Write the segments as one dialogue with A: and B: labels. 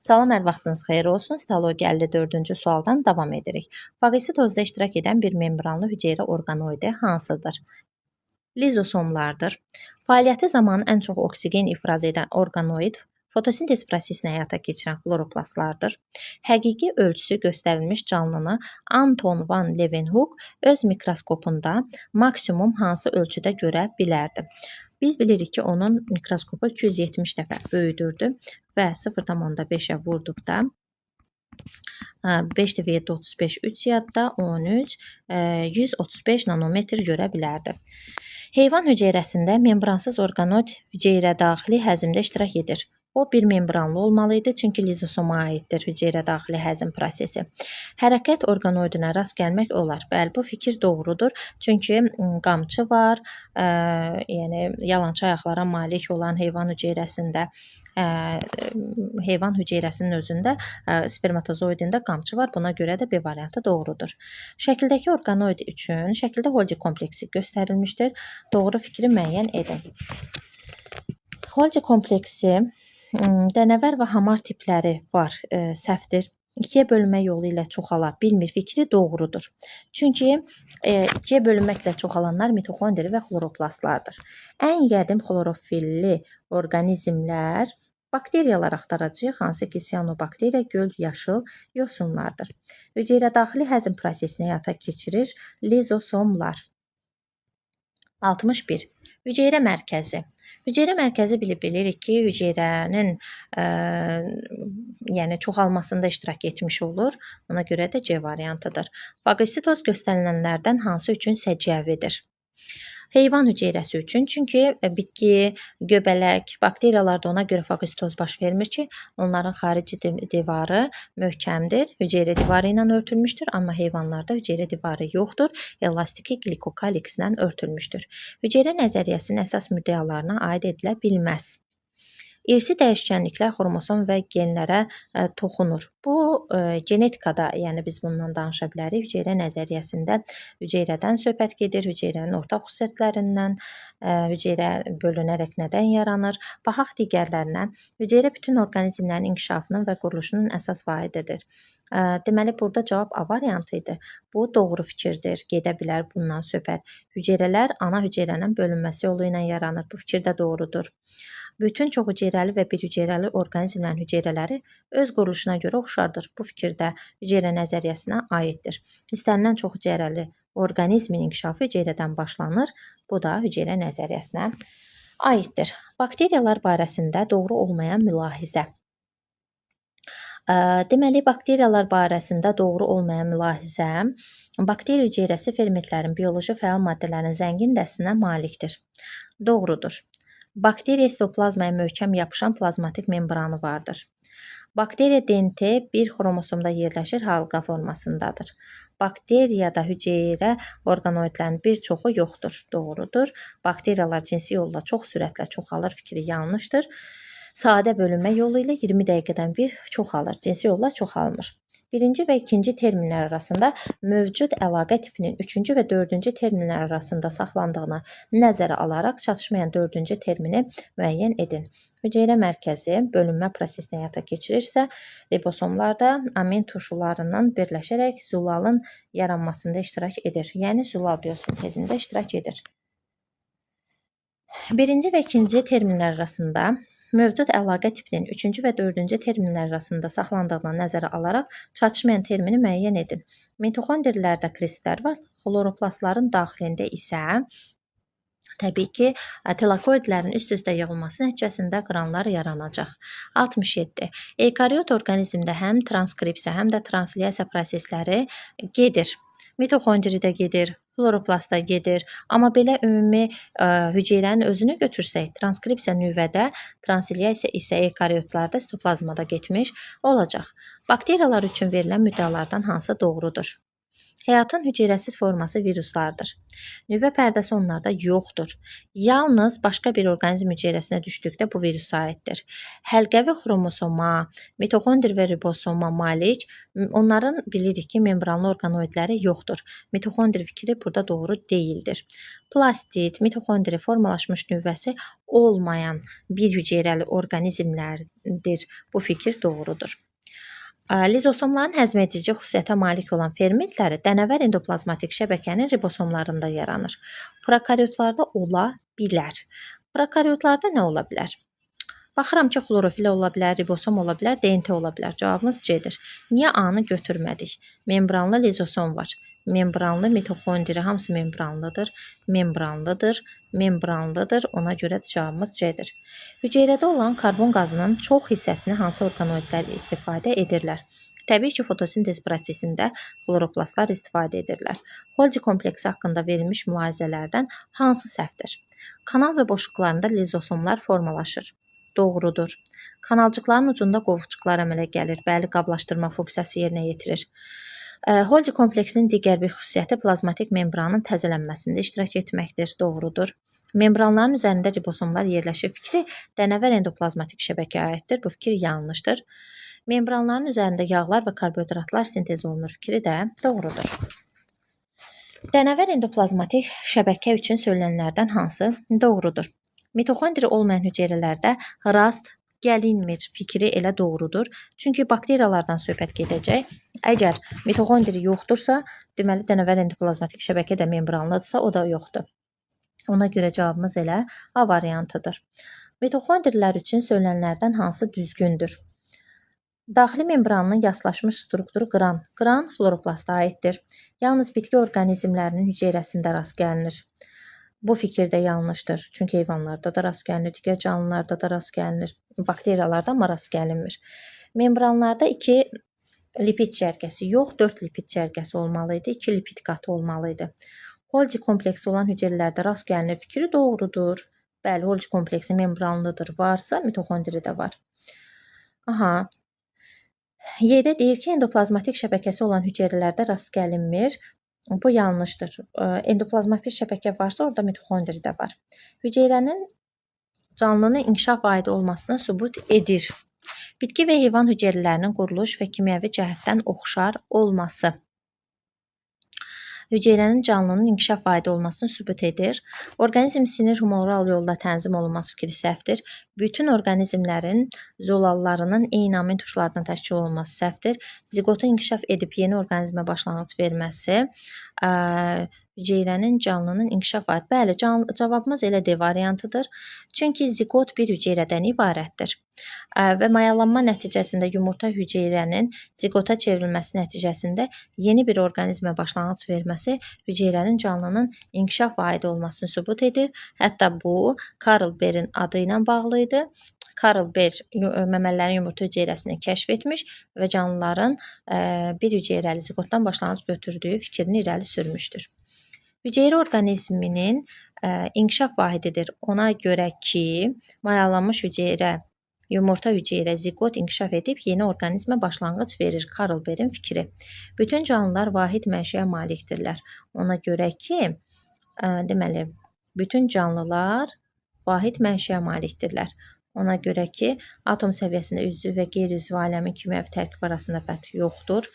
A: Salam, hər vaxtınız xeyir olsun. Sitologiya 54-cü sualdan davam edirik. Faqositozda iştirak edən bir membranlı hüceyrə orqanoidi hansıdır? Lizosomlardır. Fəaliyyəti zamanı ən çox oksigen ifraz edən orqanoid fotosintez prosesini həyata keçirən xloroplastlardır. Həqiqi ölçüsü göstərilmiş canlını Anton van Leeuwenhoek öz mikroskopunda maksimum hansı ölçüdə görə bilərdi? Biz bilirik ki, onun mikroskopu 270 dəfə böyüdürdü və 0,5-ə vurduqda 5 dəfə 7, 35, 3 yadda 13, 135 nanometr görə bilərdi. Heyvan hüceyrəsində membransız orqanoid hüceyrə daxili həzmdə iştirak edir. O bir membranlı olmalı idi, çünki lizosoma aiddir hüceyrə daxili həzm prosesi. Hərəkət orqanoidinə rast gəlmək olar. Bəli, bu fikir doğrudur. Çünki qamçı var, yəni yalançı ayaqlara malik olan heyvan hüceyrəsində, heyvan hüceyrəsinin özündə spermatozoidində qamçı var. Buna görə də B variantı doğrudur. Şəkildəki orqanoid üçün şəkildə Golgi kompleksi göstərilmişdir. Doğru fikri müəyyən edin. Golgi kompleksi dənəvər və hamar tipləri var, səhvdir. İkiyə bölünmə yolu ilə çoxala bilmir fikri doğrudur. Çünki ikiyə bölünməklə çoxalanlar mitoxondri və xloroplastlardır. Ən qədim xlorofilli orqanizmlər bakteriyalar axtaracağıq, hansı ki, siyanobakteriya, göl, yaşıl yosunlardır. Hüceyrə daxili həzm prosesini həyata keçirir lizosomlar. 61. Hüceyrə mərkəzi. Hüceyrə mərkəzi bilirik ki, hüceyrənin yəni çoxalmasında iştirak etmiş olur. Ona görə də C variantıdır. Faqositoz göstərilənlərdən hansı üçün səciyyəvidir? Heyvan hüceyrəsi üçün, çünki bitki, göbələk, bakteriyalarda ona görə faqositoz baş vermir ki, onların xarici divarı möhkəmdir, hüceyrə divarı ilə örtülmüşdür, amma heyvanlarda hüceyrə divarı yoxdur, elastiki qlikokalikslə örtülmüşdür. Hüceyrə nəzəriyyəsinin əsas müddəalarına aid edilə bilməz. İrsi dəyişkənliklər xromosom və genlərə toxunur. Bu genetikada, yəni biz bundan danışa bilərik. Hüceyrə nəzəriyyəsində hüceyrədən söhbət gedir, hüceyrənin ortaq xüsusiyyətlərindən, hüceyrə bölünərək nədən yaranır. Baxaq digərlərinə. Hüceyrə bütün orqanizmlərin inkişafının və quruluşunun əsas vahididir. Deməli, burada cavab A variantı idi. Bu doğru fikirdir, gedə bilər bundan söhbət. Hüceyrələr ana hüceyrənin bölünməsi yolu ilə yaranır. Bu fikir də doğrudur. Bütün çox hüceyrəli və bir hüceyrəli orqanizmlərin hüceyrələri öz quruluşuna görə oxşardır. Bu fikir də hüceyrə nəzəriyyəsinə aiddir. İstənilən çox hüceyrəli orqanizmin inkişafı hüceyrədən başlanır. Bu da hüceyrə nəzəriyyəsinə aiddir. Bakteriyalar barəsində doğru olmayan mülahizə. Deməli, bakteriyalar barəsində doğru olmayan mülahizə, bakteriya hüceyrəsi fermentlərin, bioloji fəal maddələrin zəngin dəstinə malikdir. Doğrudur. Bakteriya sitoplazmaya möhkəm yapışan plazmatik membranı vardır. Bakteriya DNT bir xromosomda yerləşir, halqa formasındadır. Bakteriyada hüceyrə orqanoidlərinin bir çoxu yoxdur. Doğrudur. Bakteriyalar cinsi yolla çox sürətlə çoxalır fikri yanlışdır. Sadə bölünmə yolu ilə 20 dəqiqədən bir çoxalır. Cinsi yolla çoxalmır. Birinci və ikinci terminlər arasında mövcud əlaqə tipinin üçüncü və dördüncü terminlər arasında saxlandığını nəzərə alaraq çatışmayan dördüncü termini müəyyən edin. Hüceyrə mərkəzi bölünmə prosesini həyata keçirirsə, ribosomlarda amin turşularından birləşərək zülalın yaranmasında iştirak edir. Yəni zülal biosintezində iştirak edir. Birinci və ikinci terminlər arasında mövcud əlaqə tipinin üçüncü və dördüncü terminlər arasında saxlandığını nəzərə alaraq çatışmayan termini müəyyən edin. Mitoxondrilərdə kristlər var, xloroplastların daxilində isə təbii ki, tilakoidlərin üst-üstə yığılması nəticəsində qranlar yaranacaq. 67. Eukariot orqanizmdə həm transkripsiya, həm də translyasiya prosesləri gedir. Mitoxondridə gedir, xloroplastda gedir. Amma belə ümumi hüceyrənin özünü götürsək, transkripsiya nüvədə, translyasiya isə eukariotlarda sitoplazmada getmiş olacaq. Bakteriyalar üçün verilən müddəalardan hansı doğrudur? Həyatın hüceyrəsiz forması viruslardır. Nüvə pərdəsi onlarda yoxdur. Yalnız başqa bir orqanizm hüceyrəsinə düşdükdə bu virusa aiddir. Həlqəvi xromosoma, mitoxondri və ribosoma malik, onların bilirik ki, membranlı orqanoidləri yoxdur. Mitoxondri fikri burada doğru deyildir. Plastit, mitoxondri formalaşmış nüvəsi olmayan bir hüceyrəli orqanizmlərdir. Bu fikir doğrudur. Lizosomların həzmedici xüsusiyyətə malik olan fermentləri dənəvər endoplazmatik şəbəkənin ribosomlarında yaranır. Prokaryotlarda ola bilər. Prokaryotlarda nə ola bilər? Baxıram ki, xlorofil ola bilər, ribosom ola bilər, DNT ola bilər. Cavabımız C-dir. Niyə A-nı götürmədik? Membranlı lizosom var. Membranlı mitoxondri, hamısı membranlıdır, membranlıdır, membranlıdır. Ona görə də cavabımız C-dir. Hüceyrədə olan karbon qazının çox hissəsini hansı orqanoidlər istifadə edirlər? Təbii ki, fotosintez prosesində xloroplastlar istifadə edirlər. Golgi kompleksi haqqında verilmiş mülahizələrdən hansı səhvdir? Kanal və boşluqlarında lizosomlar formalaşır. Doğrudur. Kanalcıqların ucunda qovuqcuqlar əmələ gəlir. Bəli, qablaşdırma funksiyası yerinə yetirir. Golgi kompleksinin digər bir xüsusiyyəti plazmatik membranın təzələnməsində iştirak etməkdir. Doğrudur. Membranların üzərində ribosomlar yerləşir fikri dənəvər endoplazmatik şəbəkəyə aiddir. Bu fikir yanlışdır. Membranların üzərində yağlar və karbohidratlar sintez olunur fikri də doğrudur. Dənəvər endoplazmatik şəbəkə üçün söylənənlərdən hansı doğrudur? Mitoxondri olmayan hüceyrələrdə rast gəlinmir fikri elə doğrudur. Çünki bakteriyalardan söhbət gedəcək. Əgər mitoxondri yoxdursa, deməli dənəvər endoplazmatik şəbəkə də membranlıdırsa, o da yoxdur. Ona görə cavabımız elə A variantıdır. Mitoxondrilər üçün söylənənlərdən hansı düzgündür? Daxili membranının yaslaşmış strukturu qran. Qran xloroplasta aiddir. Yalnız bitki orqanizmlərinin hüceyrəsində rast gəlinir. Bu fikir də yanlışdır. Çünki heyvanlarda da rast gəlinir, digər canlılarda da rast gəlinir. Bakteriyalarda amma rast gəlinmir. Membranlarda 2 lipid cərgəsi yox, 4 lipid cərgəsi olmalı idi, 2 lipid qatı olmalı idi. Golgi kompleksi olan hüceyrələrdə rast gəlinir fikri doğrudur. Bəli, Golgi kompleksi membranlıdır. Varsa mitoxondri də var. Aha. Y-də deyir ki, endoplazmatik şəbəkəsi olan hüceyrələrdə rast gəlinmir. Bu yanlışdır. Endoplazmatik şəbəkə varsa, orada mitoxondri də var. Hüceyrənin canlının inkişaf vahidi olmasını sübut edir. Bitki və heyvan hüceyrələrinin quruluş və kimyəvi cəhətdən oxşar olması. Hüceyrənin canlının inkişaf vahidi olmasını sübut edir. Orqanizm sinir humoral yolla tənzim olunması fikri səhvdir. Bütün orqanizmlərin zolallarının eyni amin tuşlardan təşkil olunması səhvdir. Ziqotun inkişaf edib yeni orqanizmə başlanğıc verməsi hüceyrənin canlının inkişaf vahidi. Bəli, cavabımız elə D variantıdır. Çünki ziqot bir hüceyrədən ibarətdir. Və mayalanma nəticəsində yumurta hüceyrənin ziqota çevrilməsi nəticəsində yeni bir orqanizmə başlanğıc verməsi hüceyrənin canlının inkişaf vahidi olmasını sübut edir. Hətta bu Karl Berin adı ilə bağlı idi. Karl Ber məməlilərin yumurta hüceyrəsini kəşf etmiş və canlıların bir hüceyrəli ziqotdan başlanğıc götürdüyü fikrini irəli sürmüşdür. Hüceyrə orqanizminin inkişaf vahididir. Ona görə ki, mayalanmış hüceyrə, yumurta hüceyrə, ziqot inkişaf edib yeni orqanizmə başlanğıc verir. Karl Berin fikri. Bütün canlılar vahid mənşəyə malikdirlər. Ona görə ki, deməli, bütün canlılar vahid mənşəyə malikdirlər. Ona görə ki, atom səviyyəsində üzvü və qeyri-üzvü aləmin kimyəvi tərkib arasında fərq yoxdur.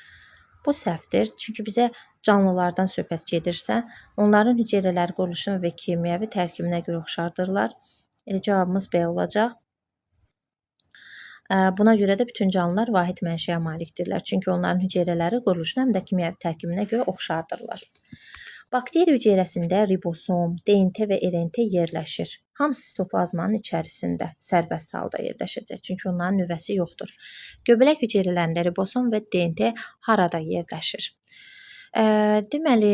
A: Bu səhvdir. Çünki bizə canlılardan söhbət gedirsə, onların hüceyrələri quruluşuna və kimyəvi tərkibinə görə oxşardırlar. Elə cavabımız B olacaq. Buna görə də bütün canlılar vahid mənşəyə malikdirlər. Çünki onların hüceyrələri quruluşuna həm də kimyəvi tərkibinə görə oxşardırlar. Bakteriya hüceyrəsində ribosom, DNT və RNT yerləşir. Hamısı sitoplazmanın içərisində sərbəst halda yerləşəcək. Çünki onların nüvəsi yoxdur. Göbələk hüceyrələrində ribosom və DNT harada yerləşir? Deməli,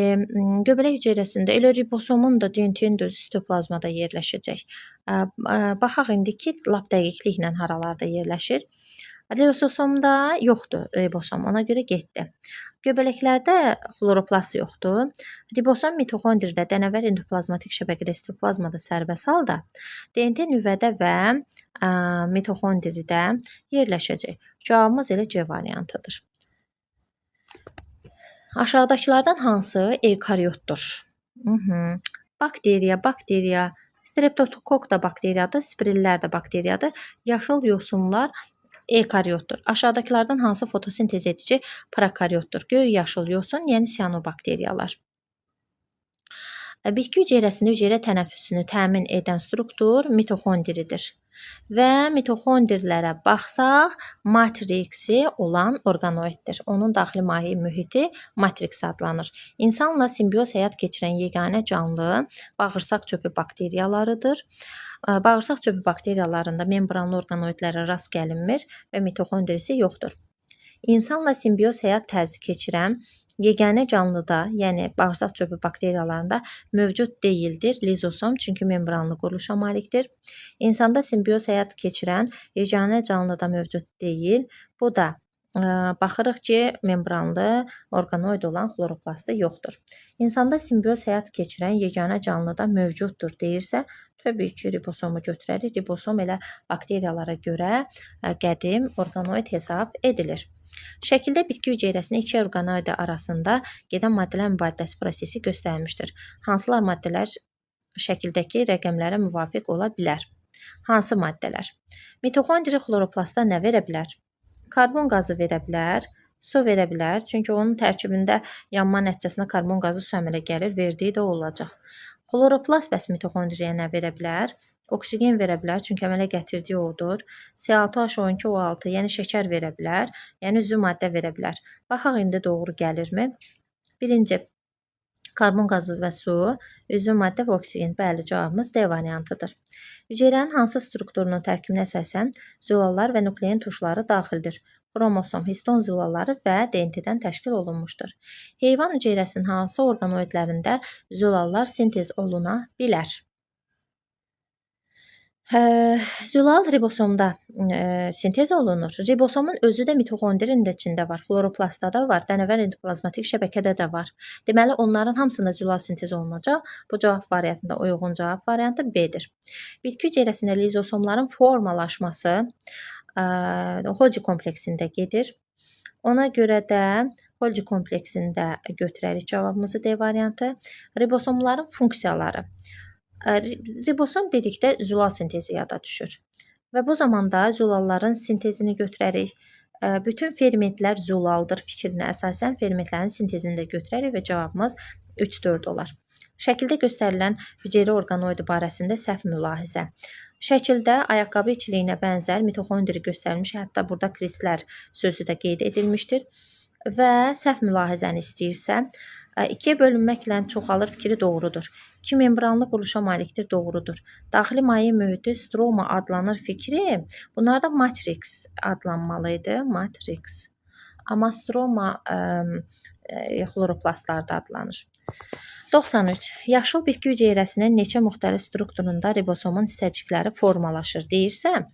A: göbələk hüceyrəsində elə ribosomun da DNT-nin də özü sitoplazmada yerləşəcək. Baxaq indi ki, lap dəqiqliklə haralarda yerləşir. Ribosomda yoxdur ribosom, ona görə getdi. Göbələklərdə xloroplast yoxdur. Ribosom mitoxondridə, dənəvər endoplazmatik şəbəkədə, sitoplazmada sərbəst halda, DNT nüvədə və mitoxondridə yerləşəcək. Cavabımız elə C variantıdır. Aşağıdakılardan hansı eukaryotdur? Bakteriya, bakteriya, streptokok da bakteriyadır, spiriller də bakteriyadır. Yaşıl yosunlar eukaryotdur. Aşağıdakılardan hansı fotosintez edici prokaryotdur? Göy yaşıl yosun, yəni siyanobakteriyalar. Bitki hüceyrəsində hüceyrə tənəffüsünü təmin edən struktur mitoxondridir. Və mitoxondrilərə baxsaq, matriksi olan orqanoiddir. Onun daxili maye mühiti matriks adlanır. İnsanla simbioz həyat keçirən yeganə canlı bağırsaq çöpü bakteriyalarıdır. Bağırsaq çöpü bakteriyalarında membranlı orqanoidlərə rast gəlinmir və mitoxondrisi yoxdur. İnsanla simbioz həyat tərzi keçirən yeganə canlıda, yəni bağırsaq çöpü bakteriyalarında mövcud deyildir lizosom, çünki membranlı quruluşa malikdir. İnsanda simbioz həyat keçirən yeganə canlıda mövcud deyil. Bu da baxırıq ki, membranlı orqanoid olan xloroplastı yoxdur. İnsanda simbioz həyat keçirən yeganə canlıda mövcuddur deyirsə, təbii ki, ribosomu götürərik. Ribosom elə bakteriyalara görə qədim orqanoid hesab edilir. Şəkildə bitki hüceyrəsinin iki orqanoidi arasında gedən maddələr mübadiləsi prosesi göstərilmişdir. Hansılar maddələr şəkildəki rəqəmlərə müvafiq ola bilər? Hansı maddələr? Mitoxondri xloroplasta nə verə bilər? Karbon qazı verə bilər, su verə bilər. Çünki onun tərkibində yanma nəticəsində karbon qazı su əmələ gəlir, verdiyi də o olacaq. Xloroplast bəs mitoxondriyə nə verə bilər? Oksigen verə bilər, çünki əmələ gətirdiyi odur. C6H12O6, yəni şəkər verə bilər, yəni üzvü maddə verə bilər. Baxaq indi doğru gəlirmi? Birinci, karbon qazı və su, üzvü maddə və oksigen. Bəli, cavabımız D variantıdır. Hüceyrənin hansı strukturunun tərkibinə əsasən zülallar və nuklein tuşları daxildir? Xromosom, histon zülalları və DNT-dən təşkil olunmuşdur. Heyvan hüceyrəsinin hansı orqanoidlərində zülallar sintez oluna bilər? Zülal ribosomda sintez olunur. Ribosomun özü də mitoxondrinin də içində var, xloroplastda da var, dənəvər endoplazmatik şəbəkədə də var. Deməli, onların hamısında zülal sintez olunacaq. Bu cavab variantında uyğun cavab variantı B-dir. Bitki hüceyrəsində lizosomların formalaşması Golgi kompleksində gedir. Ona görə də Golgi kompleksində götürərik cavabımızı D variantı. Ribosomların funksiyaları. Ribosom dedikdə zülal sintezi yada düşür. Və bu zamanda zülalların sintezini götürərik. Bütün fermentlər zülaldır fikrinə əsasən fermentlərin sintezini də götürərik və cavabımız 3-4 olar. Şəkildə göstərilən hüceyrə orqanoidi barəsində səhv mülahizə. Şəkildə ayaqqabı içliyinə bənzər mitoxondri göstərilmiş, hətta burada kristlər sözü də qeyd edilmişdir. Və səhv mülahizəni istəyirsə, ikiyə bölünməklə çoxalır fikri doğrudur. İki membranlı quruluşa malikdir, doğrudur. Daxili maye mühiti stroma adlanır fikri, bunlar da matriks adlanmalı idi, matriks. Amma stroma xloroplastlarda adlanır. 93. Yaşıl bitki hüceyrəsinin neçə müxtəlif strukturunda ribosomun hissəcikləri formalaşır deyirsə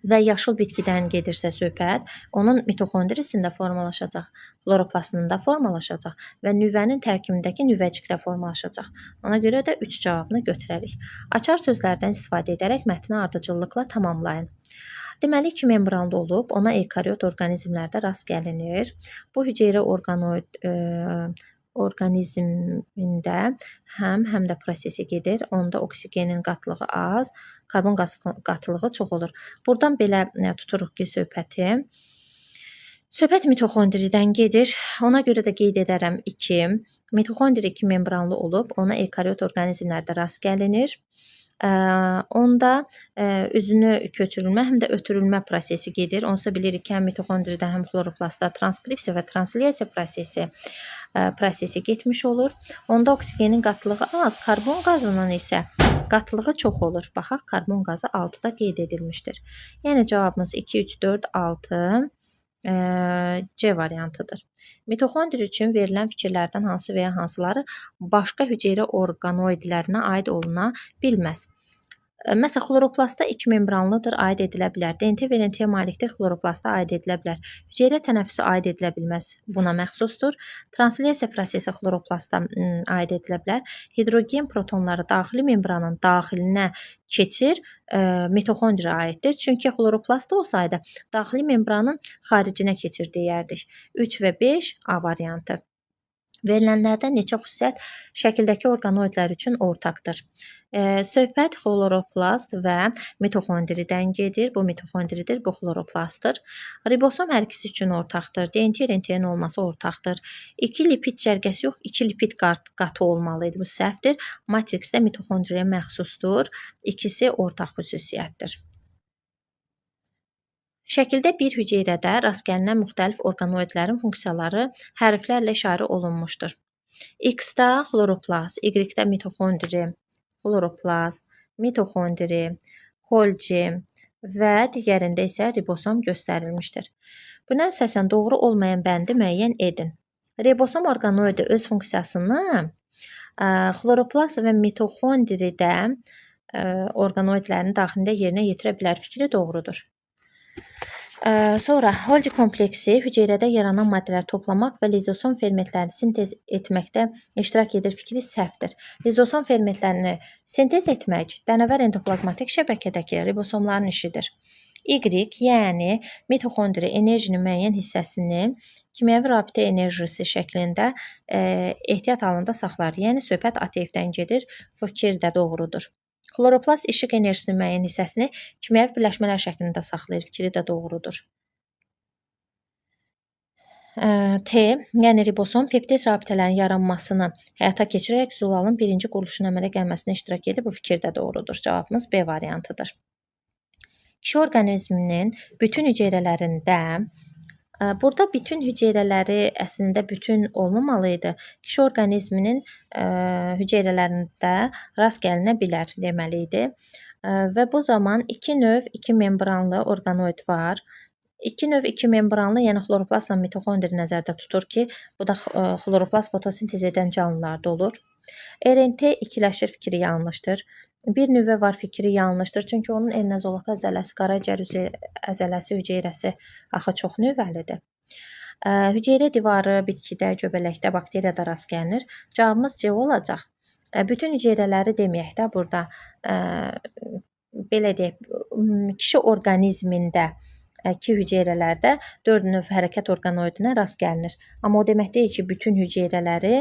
A: və yaşıl bitkidən gedirsə söhbət, onun mitoxondrisində formalaşacaq, xloroplastında formalaşacaq və nüvənin tərkibindəki nüvəcikdə formalaşacaq. Ona görə də 3 cavabını götürərik. Açar sözlərdən istifadə edərək mətni ardıcıllıqla tamamlayın. Deməli, iki membranlı olub, ona eukaryot orqanizmlərdə rast gəlinir. Bu hüceyrə orqanoid orqanizmində həm də prosesi gedir. Onda oksigenin qatlığı az, karbon qatlığı çox olur. Buradan belə tuturuq ki, söhbəti. Söhbət mitoxondridən gedir. Ona görə də qeyd edərəm 2. Mitoxondri 2 membranlı olub, ona eukaryot orqanizmlərdə rast gəlinir. Onda üzünü köçürülmə, həm də ötürülmə prosesi gedir. Onsuz bilirik ki, həm mitoxondridə, həm xloroplastda transkripsiya və translyasiya prosesi getmiş olur. Onda oksigenin qatlığı az, karbon qazının isə qatlığı çox olur. Baxaq, karbon qazı 6-da qeyd edilmişdir. Yəni cavabımız 2, 3, 4, 6 C variantıdır. Mitoxondri üçün verilən fikirlərdən hansı və ya hansıları başqa hüceyrə orqanoidlərinə aid oluna bilməz. Məsələn, xloroplastda iki membranlıdır, aid edilə bilər. DNT və RNT-yə malikdir, xloroplasta aid edilə bilər. Hüceyrə tənəffüsü aid edilə bilməz, buna məxsusdur. Translyasiya prosesi xloroplasta aid edilə bilər. Hidrogen protonları daxili membranın daxilinə keçir, mitoxondriya aiddir. Çünki xloroplastda olsaydı, daxili membranın xaricinə keçir deyərdik. 3 və 5 A variantı. Verilənlərdən neçə xüsusiyyət şəkildəki orqanoidlər üçün ortaqdır? Söhbət xloroplast və mitoxondridən gedir. Bu mitoxondridir, bu xloroplastdır. Ribosom hər ikisi üçün ortaqdır. DNT, RNT-nin olması ortaqdır. İki lipid cərgəsi yox, iki lipid qatı olmalı idi. Bu səhvdir. Matriks də mitoxondriyə məxsusdur. İkisi ortaq xüsusiyyətdir. Şəkildə bir hüceyrədə rast gəlinən müxtəlif orqanoidlərin funksiyaları hərflərlə işarə olunmuşdur. X-da xloroplast, Y-də mitoxondri, xloroplast, mitoxondri, Golgi və digərində isə ribosom göstərilmişdir. Buna əsasən doğru olmayan bəndi müəyyən edin. Ribosom orqanoidi öz funksiyasını xloroplast və mitoxondridə orqanoidlərin daxilində yerinə yetirə bilər. Fikri doğrudur. Sonra Golgi kompleksi hüceyrədə yaranan maddələri toplamaq və lizosom fermentlərini sintez etməkdə iştirak edir. Fikri səhvdir. Lizosom fermentlərini sintez etmək dənəvər endoplazmatik şəbəkədəki ribosomların işidir. Y, yəni mitoxondri enerjinin müəyyən hissəsini kimyəvi rabitə enerjisi şəklində ehtiyat halında saxlar. Yəni söhbət ATF-dən gedir. Fikir də doğrudur. Xloroplast işıq enerjisinin müəyyən hissəsini kimyəvi birləşmələr şəklində saxlayır. Fikri də doğrudur. T, yəni ribosom peptid rabitələrin yaranmasını həyata keçirərək zulalın birinci quruluşunun əmələ gəlməsinə iştirak edir. Bu fikir də doğrudur. Cavabımız B variantıdır. Kişi orqanizminin bütün hüceyrələrində, burada bütün hüceyrələri əslində bütün olmamalı idi. Kişi orqanizminin hüceyrələrində rast gəlinə bilər deməli idi. Və bu zaman iki növ, iki membranlı orqanoid var. İki növ, iki membranlı, yəni xloroplastla mitoxondri nəzərdə tutur ki, bu da xloroplast fotosintez edən canlılarda olur. RNT ikiləşir fikri yanlışdır. Bir nüvə var fikri yanlışdır. Çünki onun enli zolaq əzələsi, qaraciyər əzələsi, hüceyrəsi axı çox nüvəlidir. Hüceyrə divarı bitkidə, göbələkdə, bakteriyada rast gəlinir. Cavabımız C olacaq. Bütün hüceyrələri deməyək də burada, belə deyək, kişi orqanizmində ki hüceyrələrdə 4 növ hərəkət orqanoidinə rast gəlinir. Amma o demək deyil ki, bütün hüceyrələri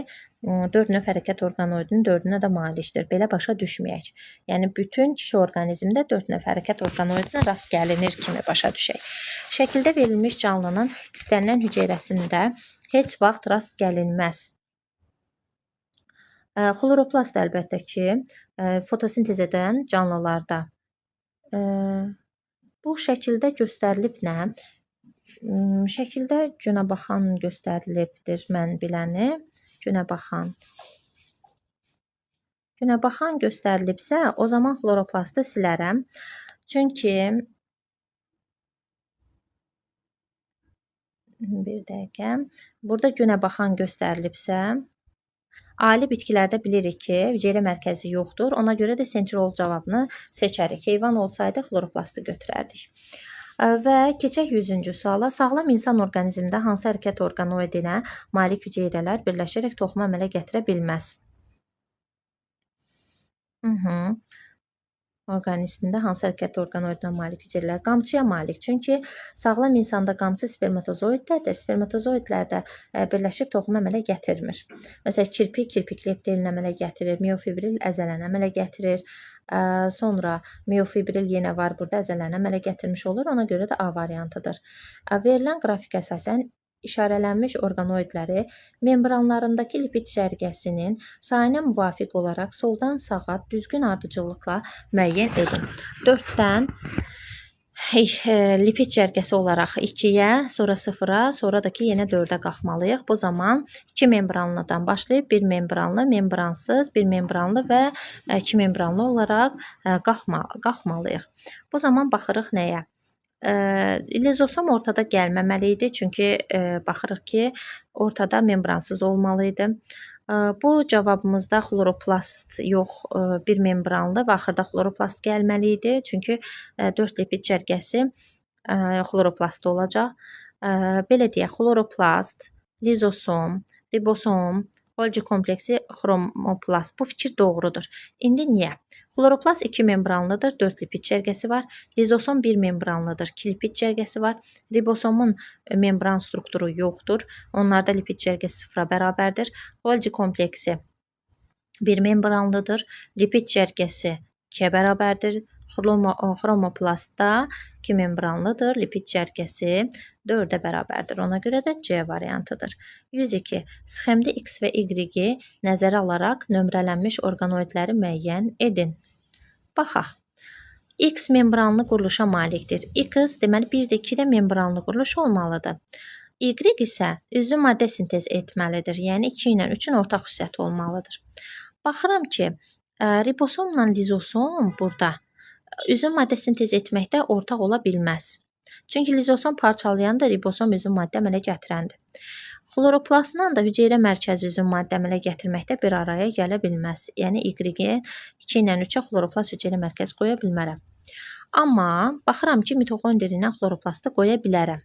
A: 4 növ hərəkət orqanoidinin 4-ünə də malikdir. Belə başa düşməyək. Yəni, bütün kişi orqanizmində 4 növ hərəkət orqanoidinə rast gəlinir kimi başa düşək. Şəkildə verilmiş canlının istənilən hüceyrəsində heç vaxt rast gəlinməz. Xloroplast əlbəttə ki, fotosintez edən canlılarda. Bu şəkildə göstərilib nə? Şəkildə günəbaxan göstərilibdir, mən biləni. Günəbaxan. Günəbaxan göstərilibsə, o zaman xloroplastı silərəm. Çünki bir dəqiqə. Burada günəbaxan göstərilibsə, ali bitkilərdə bilirik ki, hüceyrə mərkəzi yoxdur. Ona görə də sentriol cavabını seçərik. Heyvan olsaydı xloroplastı götürərdik. Və keçək 100-cü suala. Sağlam insan orqanizmində hansı hərəkət orqanoidinə malik hüceyrələr birləşərək toxumu əmələ gətirə bilməz? Orqanizmində hansı hərəkət orqanoidinə malik hüceyrələr? Qamçıya malik. Çünki sağlam insanda qamçı spermatozoiddədir. Spermatozoidlər də birləşib toxumu əmələ gətirmir. Məsələn, kirpik kirpikli epitelini əmələ gətirir, miofibril əzələni əmələ gətirir. Sonra miofibril yenə var burada, əzələni əmələ gətirmiş olur. Ona görə də A variantıdır. Verilən qrafik əsasən işarələnmiş orqanoidləri membranlarındakı lipid cərgəsinin sayına müvafiq olaraq soldan sağa düzgün ardıcıllıqla müəyyən edin. 4-dən lipid cərgəsi olaraq 2-yə, sonra 0-a, sonra da ki yenə 4-ə qalxmalıyıq. Bu zaman 2 membranlıdan başlayıb 1 membranlı, membransız, 1 membranlı və 2 membranlı olaraq qalxmalıyıq. Bu zaman baxırıq nəyə? Lizosom ortada gəlməməli idi, çünki baxırıq ki, ortada membransız olmalı idi. Bu cavabımızda xloroplast yox, bir membranlı və axırda xloroplast gəlməli idi. Çünki 4 lipid cərgəsi xloroplastda olacaq. Belə deyək, xloroplast, lizosom, ribosom, Golgi kompleksi, xromoplast. Bu fikir doğrudur. İndi niyə? Xloroplast 2 membranlıdır, 4 lipid cərgəsi var. Lizosom 1 membranlıdır, 2 lipid cərgəsi var. Ribosomun membran strukturu yoxdur. Onlarda lipid cərgəsi 0-a bərabərdir. Golgi kompleksi 1 membranlıdır. Lipid cərgəsi 2-yə bərabərdir. Xromoplastda 2 membranlıdır. Lipid cərgəsi 4-ə bərabərdir. Ona görə də C variantıdır. 102. Sxemdə X və Y-i nəzərə alaraq nömrələnmiş orqanoidləri müəyyən edin. Baxaq. X membranlı quruluşa malikdir. X deməli 1 də 2 də membranlı quruluş olmalıdır. Y isə üzvü maddə sintez etməlidir. Yəni 2 ilə 3-ün ortaq xüsusiyyəti olmalıdır. Baxıram ki, ribosomla lizosom burada üzvü maddə sintez etməkdə ortaq ola bilməz. Çünki lizosom parçalayanda ribosom üzvü maddə əmələ gətirəndir. Xloroplastla da hüceyrə mərkəzi üzvü maddə əmələ gətirməkdə bir araya gələ bilməz. Yəni Y-ə 2 ilə 3-ə xloroplast hüceyrə mərkəzi qoya bilmərəm. Amma baxıram ki, mitoxondri ilə xloroplastı qoya bilərəm.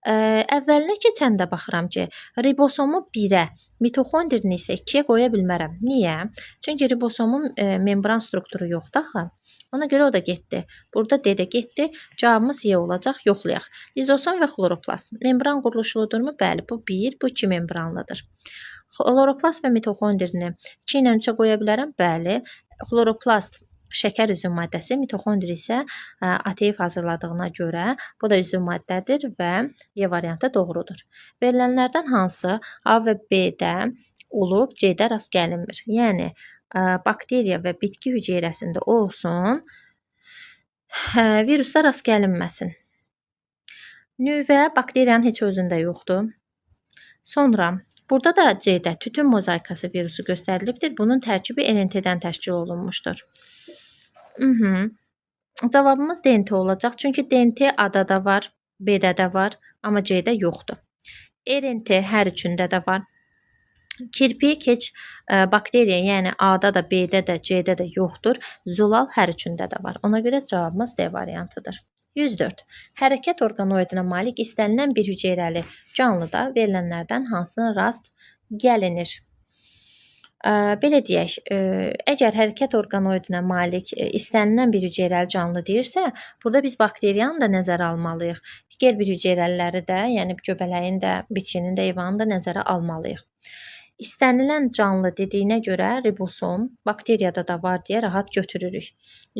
A: Əvvəlinə keçəndə baxıram ki, ribosomu 1-ə, mitoxondrini isə 2-yə qoya bilmərəm. Niyə? Çünki ribosomun membran strukturu yoxdur axı. Ona görə o da getdi. Burada D də getdi. Cavabımız Y olacaq. Yoxlayaq. Lizosom və xloroplast. Membran quruluşludurmu? Bəli, bu 1, bu 2 membranlıdır. Xloroplast və mitoxondrini 2 ilə 3-ə qoya bilərəm? Bəli. Xloroplast şəkər üzvü maddəsi, mitoxondri isə ATF hazırladığına görə bu da üzvü maddədir və Y variantı doğrudur. Verilənlərdən hansı A və B-də olub, C-də rast gəlinmir? Yəni, bakteriya və bitki hüceyrəsində olsun, virusda rast gəlinməsin. Nüvə bakteriyanın heç özündə yoxdur. Sonra burada da C-də tütün mozaikası virusu göstərilibdir. Bunun tərkibi RNT-dən təşkil olunmuşdur. Cavabımız DNT olacaq. Çünki DNT A-da da var, B-də də var, amma C-də yoxdur. RNT hər üçündə də var. Kirpik heç bakteriya, yəni A-da da, B-də də, C-də də yoxdur. Zulal hər üçündə də var. Ona görə cavabımız D variantıdır. 104. Hərəkət orqanoidinə malik istənilən bir hüceyrəli canlıda verilənlərdən hansına rast gəlinir? Belə deyək, əgər hərəkət orqanoidinə malik istənilən bir hüceyrəli canlı deyirsə, burada biz bakteriyanı da nəzərə almalıyıq. Digər bir hüceyrəliləri də, yəni göbələyin də, bitkinin də, heyvanın da nəzərə almalıyıq. İstənilən canlı dediyinə görə ribosom bakteriyada da var deyə rahat götürürük.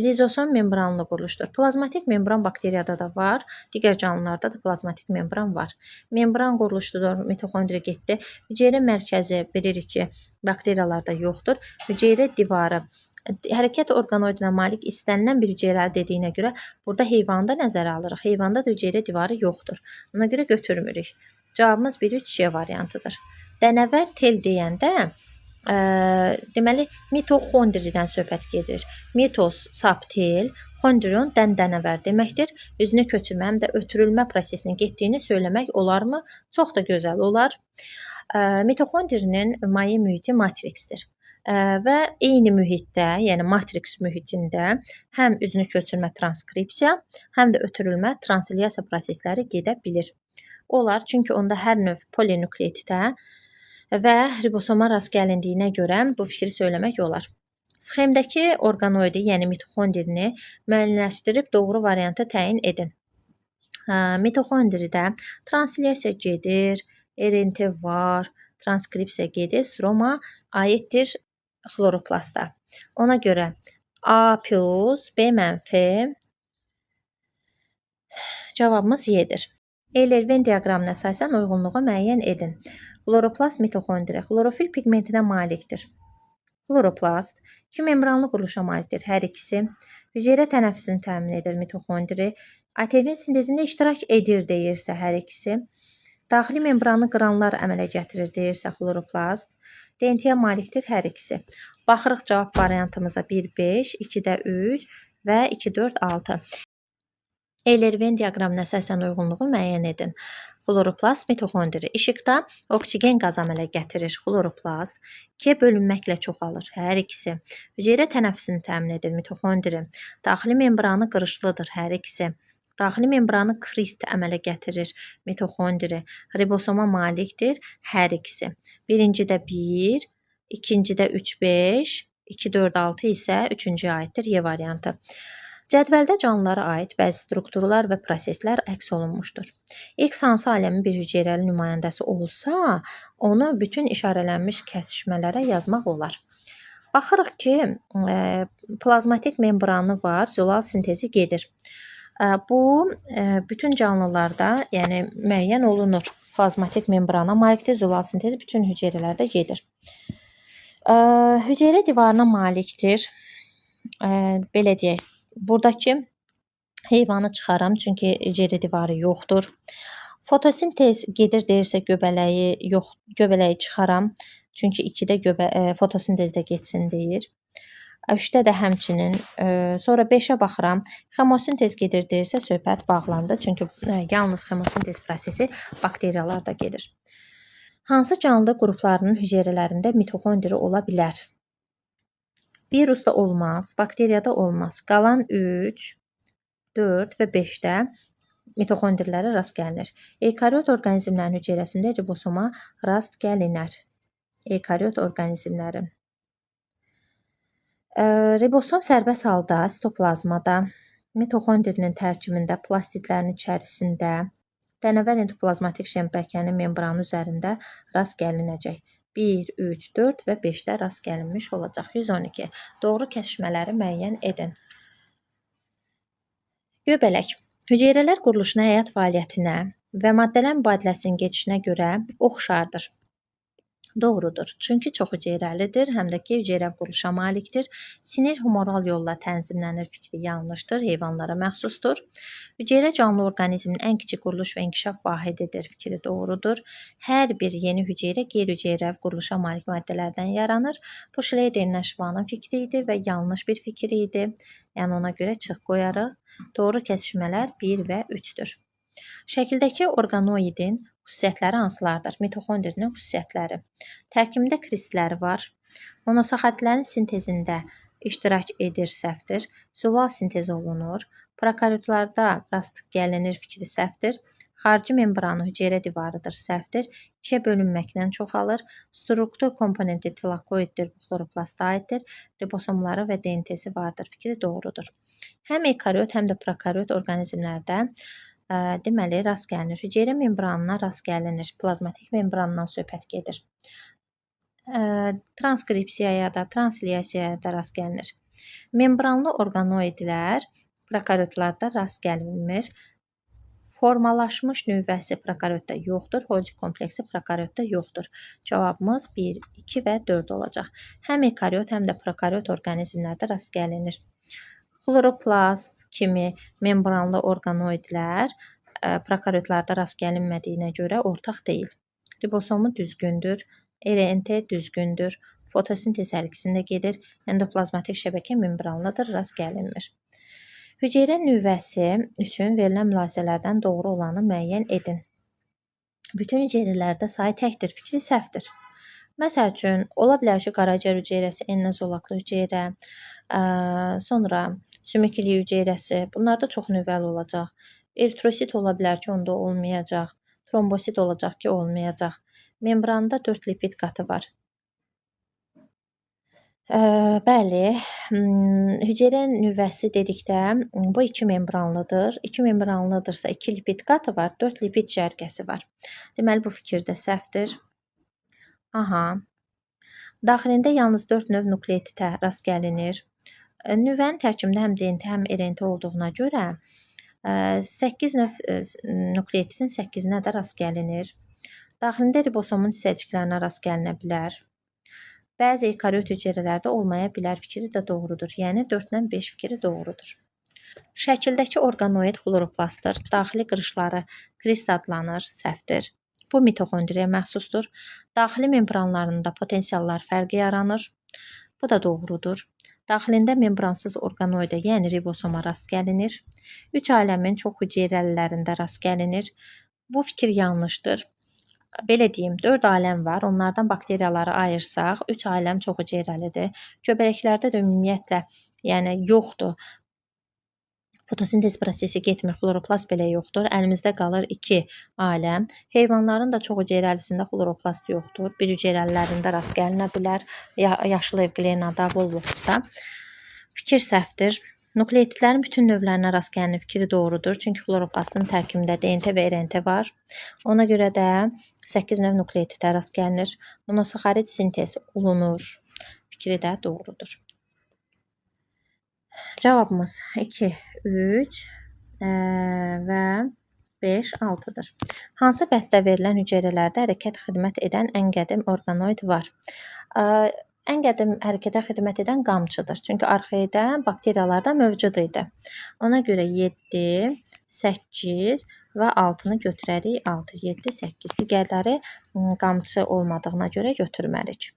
A: Lizosom membranlı quruluşdur. Plazmatik membran bakteriyada da var, digər canlılarda da plazmatik membran var. Membran quruluşludur, mitoxondri getdi. Hüceyrə mərkəzi bilirik ki, bakteriyalarda yoxdur. Hüceyrə divarı hərəkət orqanoidinə malik istənilən bir hüceyrəli dediyinə görə burada heyvanı da nəzərə alırıq. Heyvanda da hüceyrə divarı yoxdur. Ona görə götürmürük. Cavabımız 1-3 C variantıdır. Dənəvər tel deyəndə, deməli, mitoxondridən söhbət gedir. Mitos, sap, tel, xondrion, dən-dənəvər deməkdir. Üzünü köçürmə, həm də ötürülmə prosesinin getdiyini söyləmək olarmı? Çox da gözəl olar. Mitoxondrinin maye mühiti matriksdir. Və eyni mühitdə, yəni matriks mühitində həm üzünü köçürmə transkripsiya, həm də ötürülmə translyasiya prosesləri gedə bilir. Olar, çünki onda hər növ polinukleotidə və ribosoma rast gəlindiyinə görə bu fikri söyləmək olar. Sxemdəki orqanoidi, yəni mitoxondrini müəyyənləşdirib doğru variantı təyin edin. Mitoxondridə translyasiya gedir, RNT var, transkripsiya gedir, stroma aiddir xloroplasta. Ona görə A plus B mənfi cavabımız Y-dir. Euler-Venn diaqramına əsasən uyğunluğu müəyyən edin. Xloroplast mitoxondri xlorofil piqmentinə malikdir. Xloroplast iki membranlı quruluşa malikdir. Hər ikisi hüceyrə tənəffüsünü təmin edir mitoxondri. ATF-in sintezində iştirak edir deyirsə hər ikisi. Daxili membranlı qranlar əmələ gətirir deyirsə xloroplast. DNT-yə malikdir hər ikisi. Baxırıq cavab variantımıza 1, 5, 2-də 3 və 2, 4, 6. Euler-Venn diaqramına əsasən uyğunluğu müəyyən edin. Xloroplast mitoxondri. İşıqda oksigen qazı əmələ gətirir. Xloroplast 2-yə bölünməklə çoxalır. Hər ikisi. Hüceyrə tənəffüsünü təmin edir. Mitoxondri. Daxili membranı qırışlıdır. Hər ikisi. Daxili membranı krist əmələ gətirir. Mitoxondri. Ribosoma malikdir. Hər ikisi. Birincidə 1, ikincidə 3, 5, 2, 4, 6 isə üçüncüyə aiddir. Y variantı. Cədvəldə canlılara aid bəzi strukturlar və proseslər əks olunmuşdur. X hansı aləmin bir hüceyrəli nümayəndəsi olsa, onu bütün işarələnmiş kəsişmələrə yazmaq olar. Baxırıq ki, plazmatik membranı var, zolal sintezi gedir. Bu, bütün canlılarda, yəni müəyyən olunur. Plazmatik membrana malikdir, zolal sintezi bütün hüceyrələrdə gedir. Hüceyrə divarına malikdir. Belə deyək. Buradakı heyvanı çıxaram, çünki hüceyrə divarı yoxdur. Fotosintez gedir deyirsə göbələyi yox, göbələyi çıxaram, çünki 2-də fotosintezdə getsin deyir. 3-də də həmçinin, sonra 5-ə baxıram. Xemosintez gedir deyirsə söhbət bağlandı, çünki yalnız xemosintez prosesi bakteriyalarda gedir. Hansı canlı qruplarının hüceyrələrində mitoxondri ola bilər? Virusda olmaz, bakteriyada olmaz. Qalan 3, 4 və 5-də mitoxondrilərə rast gəlinir. Eukariot orqanizmlərin hüceyrəsində ribosoma rast gəlinər. Eukariot orqanizmlərin. Ribosom sərbəst halda sitoplazmada, mitoxondrinin tərkibində, plastidlərin içərisində, dənəvər endoplazmatik şəbəkənin membranı üzərində rast gəlinəcək. 1, 3, 4 və 5-də rast gəlinmiş olacaq. 112. Doğru kəsişmələri müəyyən edin. Göbələk. Hüceyrələr quruluşuna, həyat fəaliyyətinə və maddələr mübadiləsinin gedişinə görə oxşardır. Doğrudur. Çünki çox hüceyrəlidir, həm də ki, hüceyrə quruluşa malikdir. Sinir humoral yolla tənzimlənir fikri yanlışdır, heyvanlara məxsusdur. Hüceyrə canlı orqanizmin ən kiçik quruluş və inkişaf vahididir fikri doğrudur. Hər bir yeni hüceyrə qeyri-hüceyrə quruluşa malik maddələrdən yaranır. Bu Schleiden'in Schwann'ın fikri idi və yanlış bir fikri idi. Yəni ona görə çıx qoyarıq. Doğru kəsişmələr 1 və 3-dür. Şəkildəki orqanoidin xüsusiyyətləri hansılardır? Mitoxondrinin xüsusiyyətləri. Tərkibində kristləri var. Monosaxaridlərin sintezində iştirak edir səhvdir. Zolal sintez olunur. Prokaryotlarda rast gəlinir fikri səhvdir. Xarici membranı hüceyrə divarıdır səhvdir. İkiyə bölünməklə çoxalır. Struktur komponenti tilakoiddir, bu xloroplasta aiddir. Ribosomları və DNT-si vardır fikri doğrudur. Həm eukariot, həm də prokaryot orqanizmlərdə deməli, rast gəlinir. Hüceyrə membranına rast gəlinir. Plazmatik membrandan söhbət gedir. Transkripsiyaya da, translyasiyaya da rast gəlinir. Membranlı orqanoidlər prokaryotlarda rast gəlinmir. Formalaşmış nüvəsi prokaryotda yoxdur. Holgi kompleksi prokaryotda yoxdur. Cavabımız 1, 2 və 4 olacaq. Həm eukaryot, həm də prokaryot orqanizmlərdə rast gəlinir. Xloroplast kimi membranlı orqanoidlər prokaryotlarda rast gəlinmədiyinə görə ortaq deyil. Ribosomu düzgündür, RNT düzgündür, fotosintez hər ikisində gedir, endoplazmatik şəbəkə membranlıdır, rast gəlinmir. Hüceyrə nüvəsi üçün verilən mülahizələrdən doğru olanı müəyyən edin. Bütün hüceyrələrdə sayı təkdir, fikri səhvdir. Məsəl üçün, ola bilər ki, qaraciyər hüceyrəsi, enli zolaqlı hüceyrə, sonra sümükili hüceyrəsi, bunlar da çox nüvəli olacaq. Eritrosit ola bilər ki, onda olmayacaq. Trombosit olacaq ki, olmayacaq. Membranda 4 lipid qatı var. Bəli, hüceyrə nüvəsi dedikdə bu iki membranlıdır. İki membranlıdırsa 2 lipid qatı var, 4 lipid cərgəsi var. Deməli, bu fikir də səhvdir. Aha. Daxilində yalnız 4 növ nukleotidə rast gəlinir. Nüvənin tərkibində həm DNT, həm RNT olduğuna görə 8 növ nukleotidin 8-inə də rast gəlinir. Daxilində ribosomun hissəciklərinə rast gəlinə bilər. Bəzi eukariot hüceyrələrdə olmaya bilər fikri də doğrudur. Yəni 4 ilə 5 fikri doğrudur. Şəkildəki orqanoid xloroplastdır. Daxili qırışları krist adlanır, səhvdir. Bu mitoxondriya məxsusdur. Daxili membranlarında potensiallar fərqi yaranır. Bu da doğrudur. Daxilində membransız orqanoida, yəni ribosoma rast gəlinir. Üç aləmin çox hüceyrəlilərində rast gəlinir. Bu fikir yanlışdır. Belə deyim, 4 aləm var. Onlardan bakteriyaları ayırsaq, 3 aləm çox hüceyrəlidir. Göbələklərdə də ümumiyyətlə, yəni yoxdur. Fotosintez prosesi getmir, xloroplast belə yoxdur. Əlimizdə qalır 2 aləm. Heyvanların da çox hüceyrəlisində xloroplast yoxdur. Bir hüceyrəlilərində rast gəlinə bilər. Yaşıl evglenada, volvoxda. Fikir səhvdir. Nukleotidlərin bütün növlərinə rast gəlinir fikri doğrudur. Çünki xloroplastın tərkibində DNT və RNT var. Ona görə də 8 növ nukleotidə rast gəlinir. Monosaxarid sintez olunur. Fikri də doğrudur. Cavabımız 2, 3 və 5, 6-dır. Hansı bənddə verilən hüceyrələrdə hərəkət xidmət edən ən qədim orqanoid var? Ən qədim hərəkətə xidmət edən qamçıdır. Çünki arxedə bakteriyalarda mövcud idi. Ona görə 7, 8 və 6-nı götürərik. 6, 7, 8. Digərləri qamçı olmadığına görə götürmərik.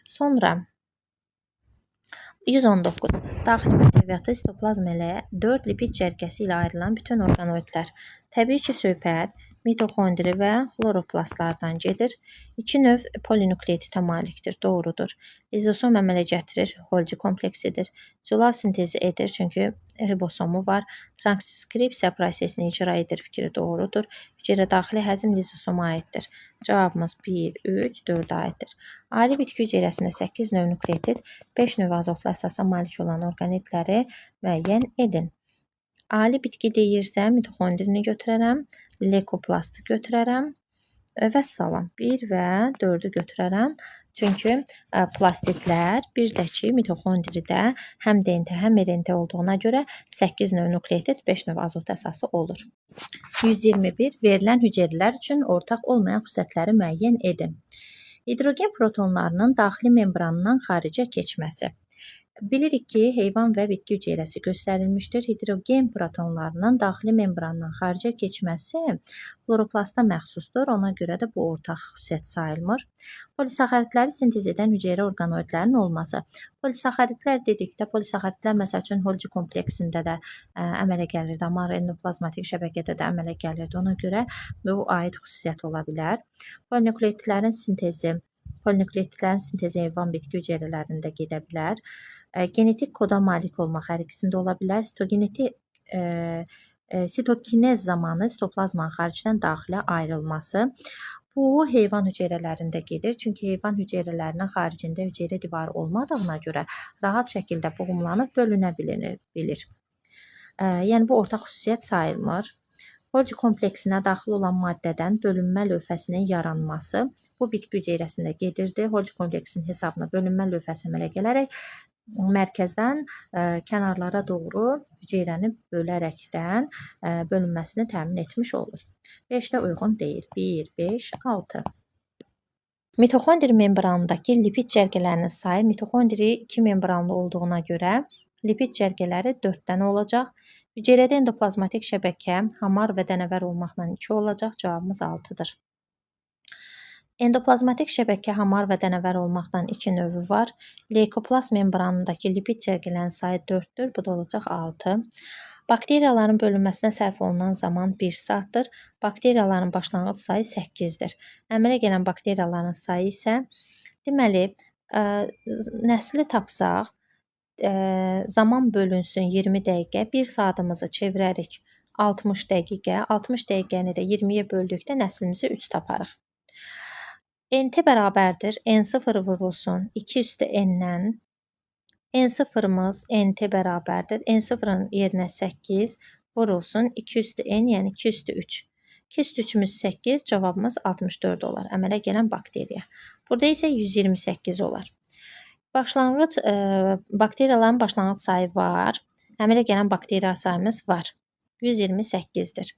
A: Sonra 119. Daxili mühtəviyyatı sitoplazma ilə 4 lipid cərgəsi ilə ayrılan bütün orqanoidlər. Təbii ki, söhbət mitoxondri və xloroplastlardan gedir. 2 növ polinukleotidə malikdir. Doğrudur. Lizosom əmələ gətirir, Golgi kompleksidir. Cüla sintezi edir, çünki ribosomu var. Transkripsiya prosesini icra edir fikri doğrudur. Hüceyrə daxili həzm lizosoma aiddir. Cavabımız 1, 3, 4-ə aiddir. Ali bitki hüceyrəsində 8 növ nukleotid, 5 növ azotlu əsasa malik olan orqanitləri müəyyən edin. Ali bitki deyirsə, mitoxondrini götürərəm, leukoplastı götürərəm və salam. 1 və 4-ü götürərəm. Çünki plastidlər, bir də ki, mitoxondridə həm DNT, həm RNT olduğuna görə 8 növ nukleotid, 5 növ azot əsası olur. 121. Verilən hüceyrələr üçün ortaq olmayan xüsusiyyətləri müəyyən edin. Hidrogen protonlarının daxili membranından xaricə keçməsi. Bilirik ki, heyvan və bitki hüceyrəsi göstərilmişdir. Hidrogen protonlarının daxili membrandan xaricə keçməsi xloroplasta məxsusdur. Ona görə də bu ortaq xüsusiyyət sayılmır. Polisaxaridləri sintez edən hüceyrə orqanoidlərinin olması. Polisaxaridlər dedikdə, polisaxaridlər məsəl üçün Golgi kompleksində də əmələ gəlirdi, amma endoplazmatik şəbəkədə də əmələ gəlirdi. Ona görə bu aid xüsusiyyət ola bilər. Polinukleotidlərin sintezi. Polinukleotidlərin sintezi heyvan bitki hüceyrələrində gedə bilər. Genetik koda malik olmaq hər ikisində ola bilər. Sitokinez zamanı sitoplazmanın xaricdən daxilə ayrılması. Bu heyvan hüceyrələrində gedir. Çünki heyvan hüceyrələrinin xaricində hüceyrə divarı olmadığına görə rahat şəkildə buğumlanıb bölünə bilir. Yəni bu ortaq xüsusiyyət sayılmır. Golgi kompleksinə daxil olan maddədən bölünmə lövhəsinin yaranması bu bitki hüceyrəsində gedirdi. Golgi kompleksinin hesabına bölünmə lövhəsi əmələ gələrək mərkəzdən kənarlara doğru hüceyrəni bölərəkdən bölünməsini təmin etmiş olur. 5 də uyğun deyil. 1, 5, 6. Mitoxondri membranındakı lipid cərgələrinin sayı mitoxondri 2 membranlı olduğuna görə lipid cərgələri 4 dənə olacaq. Hüceyrədə endoplazmatik şəbəkə hamar və dənəvər olmaqla 2 olacaq. Cavabımız 6-dır. Endoplazmatik şəbəkə hamar və dənəvər olmaqla 2 növü var. Leykoplast membranındakı lipid cərgələrinin sayı 4-dür. Bu da olacaq 6. Bakteriyaların bölünməsinə sərf olunan zaman 1 saatdır. Bakteriyaların başlanğıc sayı 8-dir. Əmələ gələn bakteriyaların sayı isə, deməli, nəsli tapsaq, zaman bölünsün 20 dəqiqə, 1 saatımızı çevirərik 60 dəqiqə, 60 dəqiqəni də 20-yə böldükdə nəslimizi 3 taparıq. NT bərabərdir N0 vurulsun 2 üstü N-dən. N0-ımız NT bərabərdir. N0-ın yerinə 8 vurulsun 2 üstü N, yəni 2 üstü 3. 2 üstü 3-ümüz 8, cavabımız 64 olar. Əmələ gələn bakteriya. Burada isə 128 olar. Başlanğıc, bakteriyaların başlanğıc sayı var. Əmələ gələn bakteriya sayımız var. 128-dir.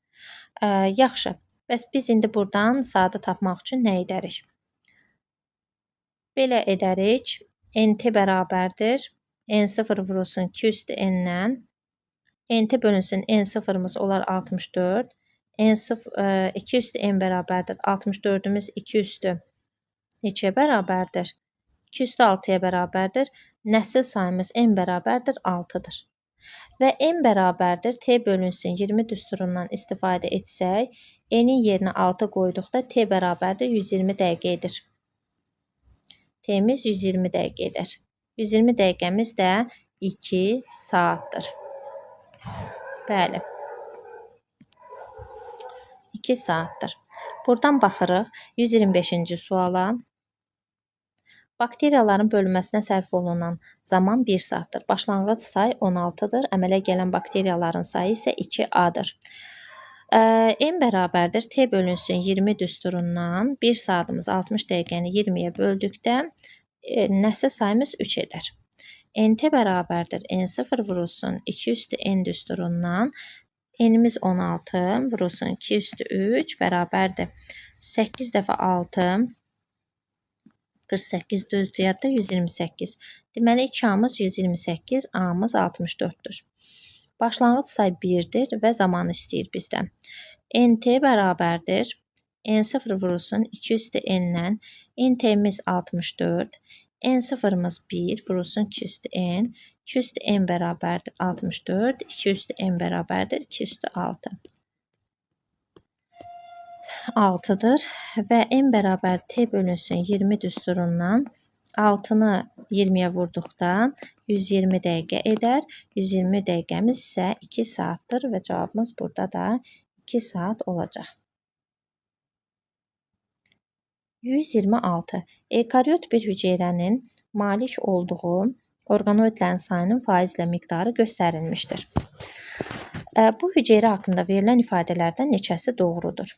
A: Yaxşı. Bəs biz indi buradan sadə tapmaq üçün nə edərik? Belə edərik. NT bərabərdir. N0 vurulsun 2 üstü N-dən. NT bölünsün N0-ımız olar 64. N0, 2 üstü N bərabərdir. 64-ümüz 2 üstü neçəyə bərabərdir? 2 üstü 6-ya bərabərdir. Nəsil sayımız N bərabərdir 6-dır. Və N bərabərdir T bölünsün 20 düsturundan istifadə etsək, N-in yerinə 6 qoyduqda T bərabərdir 120 dəqiqə edir. T-miz 120 dəqiqə edər. 120 dəqiqəmiz də 2 saatdır. Bəli. 2 saatdır. Buradan baxırıq 125-ci suala. Bakteriyaların bölünməsinə sərf olunan zaman 1 saatdır. Başlanğıc say 16-dır. Əmələ gələn bakteriyaların sayı isə 2A-dır. N bərabərdir T bölünsün 20 düsturundan 1 saatımız 60 dəqiqəni 20-yə böldükdə nəsil sayımız 3 edər. NT bərabərdir N0 vurulsun 2 üstü N düsturundan N-imiz 16 vurulsun 2 üstü 3 bərabərdir 8 dəfə 6 48 düzdür, 128. Deməli, 2A-mız 128, A-mız 64-dür. Başlanğıc say 1-dir və zamanı istəyir bizdən. NT bərabərdir N0 vurulsun 2 üstü N-dən NT-miz 64, N0-mız 1 vurulsun 2 üstü N, 2 üstü N bərabərdir 64, 2 üstü N bərabərdir 2 üstü 6. 6-dır və N bərabər T bölünsün 20 düsturundan 6-nı 20-yə vurduqda 120 dəqiqə edər. 120 dəqiqəmiz isə 2 saatdır və cavabımız burada da 2 saat olacaq. 126. Eukaryot bir hüceyrənin malik olduğu orqanoidlərin sayının faizlə miqdarı göstərilmişdir. Bu hüceyrə haqqında verilən ifadələrdən neçəsi doğrudur?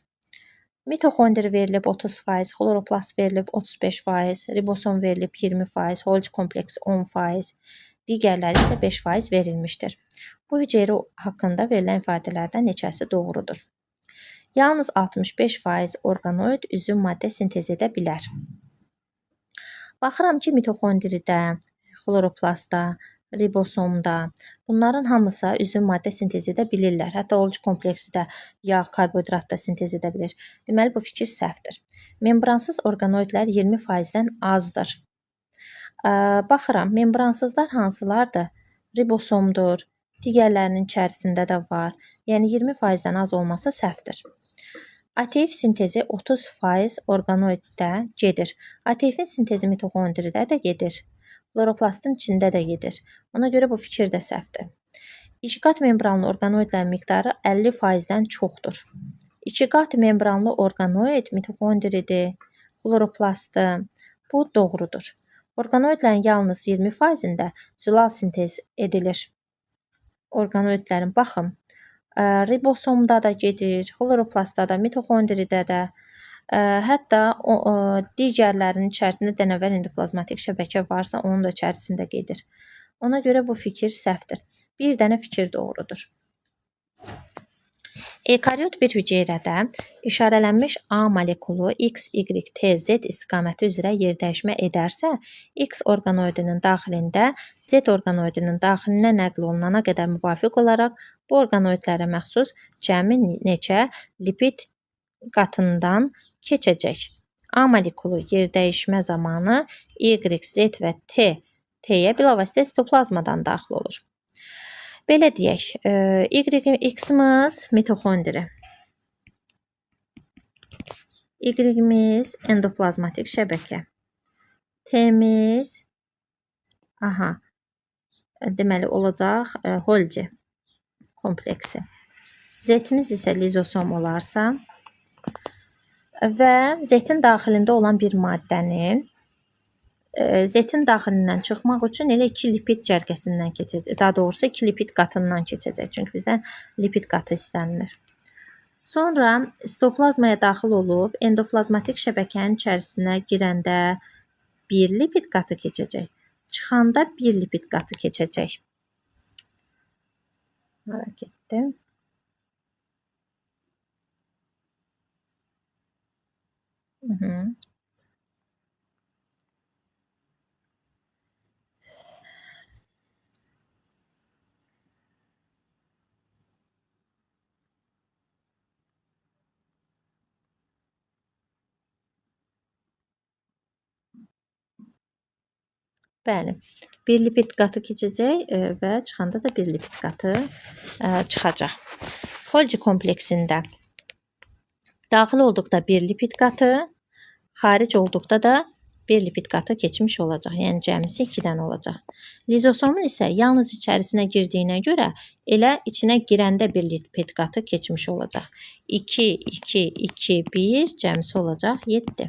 A: Mitoxondri verilib 30%, xloroplast verilib 35%, ribosom verilib 20%, Golgi kompleksi 10%, digərləri isə 5% verilmişdir. Bu hüceyrə haqqında verilən ifadələrdən neçəsi doğrudur? Yalnız 65% orqanoid üzüm maddə sintez edə bilər. Baxıram ki, mitoxondridə, xloroplastda, ribosomda bunların hamısı üzüm maddə sintez edə bilirlər. Hətta Golgi kompleksi də yağ, karbohidrat da sintez edə bilir. Deməli, bu fikir səhvdir. Membransız orqanoidlər 20%-dən azdır. Baxıram, membransızlar hansılardır? Ribosomdur, digərlərinin içərisində də var. Yəni, 20%-dən az olması səhvdir. ATF sintezi 30% orqanoiddə gedir. ATF-in sintezi mitoxondridə də gedir. Xloroplastın içində də gedir. Ona görə bu fikir də səhvdir. İki qat membranlı orqanoidlərin miqdarı 50%-dən çoxdur. İki qat membranlı orqanoid mitoxondridir, xloroplastdır. Bu doğrudur. Orqanoidlərin yalnız 20%-ində zülal sintez edilir. Orqanoidlərin, baxın, ribosomda da gedir, xloroplastda da, mitoxondridə də, hətta digərlərinin içərisində dənəvər endoplazmatik şəbəkə varsa, onun da içərisində gedir. Ona görə bu fikir səhvdir. Bir dənə fikir doğrudur. Eukaryot bir hüceyrədə işarələnmiş A molekulu X, Y, T, Z istiqaməti üzrə yerdəyişmə edərsə, X orqanoidinin daxilində Z orqanoidinin daxilinə nəql olunana qədər müvafiq olaraq bu orqanoidlərə məxsus cəmi neçə lipid qatından keçəcək. A molekulu yerdəyişmə zamanı Y, Z və T, T-yə bilavasitə sitoplazmadan daxil olur. Belə deyək, Y, X-imiz mitoxondri, Y-imiz endoplazmatik şəbəkə, T-miz, deməli olacaq Golgi kompleksi, Z-miz isə lizosom olarsa və Z-in daxilində olan bir maddənin Z-in daxilindən çıxmaq üçün elə iki lipid cərgəsindən keçəcək. Daha doğrusu iki lipid qatından keçəcək. Çünki bizdən lipid qatı istənilir. Sonra sitoplazmaya daxil olub endoplazmatik şəbəkənin içərisinə girəndə bir lipid qatı keçəcək. Çıxanda bir lipid qatı keçəcək. Hara getdim? Bəli, bir lipid qatı keçəcək və çıxanda da bir lipid qatı çıxacaq. Golgi kompleksində daxil olduqda bir lipid qatı, xaric olduqda da bir lipid qatı keçmiş olacaq. Yəni cəmisi 2 dənə olacaq. Lizosomun isə yalnız içərisinə girdiyinə görə elə içinə girəndə bir lipid qatı keçmiş olacaq. 2, 2, 2, 1 cəmisi olacaq 7.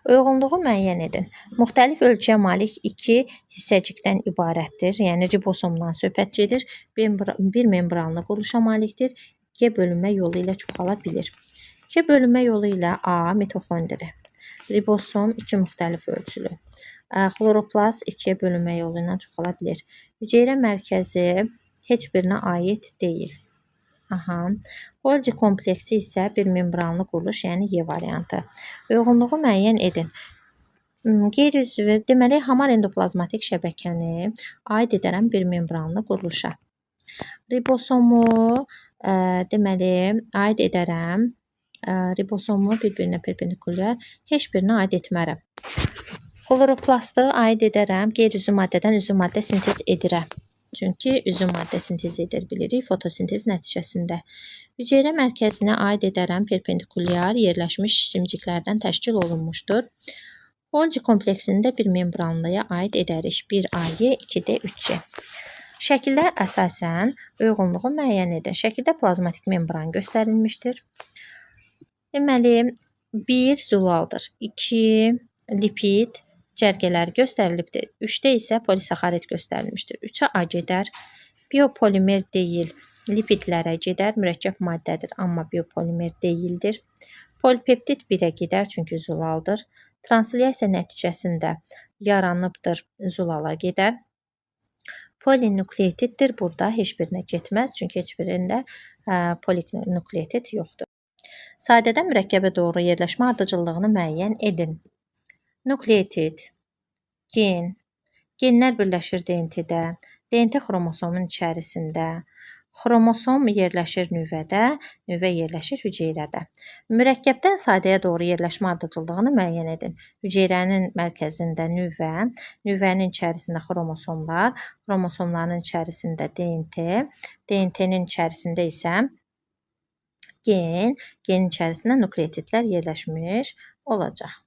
A: Uyğunluğu müəyyən edin. Müxtəlif ölçüyə malik 2 hissəcikdən ibarətdir. Yəni ribosomdan söhbət gedir. Bir membranlı quruluşa malikdir. 2-yə bölünmə yolu ilə çoxala bilir. 2-yə bölünmə yolu ilə A mitoxondri. Ribosom 2 müxtəlif ölçülü. Xloroplast 2-yə bölünmə yolu ilə çoxala bilir. Hüceyrə mərkəzi heç birinə aid deyil. Aha. Golgi kompleksi isə bir membranlı quruluş, yəni Y variantı. Uyğunluğu müəyyən edin. Qeyri-üzvü, deməli, hamar endoplazmatik şəbəkəni aid edərəm bir membranlı quruluşa. Ribosomu, deməli, aid edərəm. Ribosomu bir-birinə perpendikulyar, heç birinə aid etmərəm. Xloroplastı aid edərəm, qeyri-üzvü maddədən üzvü maddə sintez edirəm. Çünki üzvü maddə sintez edir, bilirik, fotosintez nəticəsində. Hüceyrə mərkəzinə aid edərəm, perpendikulyar yerləşmiş simciklərdən təşkil olunmuşdur. Golgi kompleksində bir membranlıya aid edərik. 1AY, 2D, 3C. Şəkildə əsasən uyğunluğu müəyyən edin. Şəkildə plazmatik membran göstərilmişdir. Deməli, 1 zulaldır, 2 lipid cərgələri göstərilibdir. 3-də isə polisaxarid göstərilmişdir. 3-ə A gedər, biopolimer deyil, lipidlərə gedər, mürəkkəb maddədir, amma biopolimer deyildir. Polipeptid 1-ə gedər, çünki zulaldır. Translyasiya nəticəsində yaranıbdır, zulala gedər. Polinukleotiddir, burada heç birinə getməz, çünki heç birində polinukleotid yoxdur. Sadədən mürəkkəbə doğru yerləşmə ardıcıllığını müəyyən edin. Nukleotid, gen, genlər birləşir DNT-də, DNT xromosomun içərisində, xromosom yerləşir nüvədə, nüvə yerləşir hüceyrədə. Mürəkkəbdən sadəyə doğru yerləşmə ardıcıllığını müəyyən edin. Hüceyrənin mərkəzində nüvə, nüvənin içərisində xromosomlar, xromosomların içərisində DNT, DNT-nin içərisində isə gen, genin içərisində nukleotidlər yerləşmiş olacaq.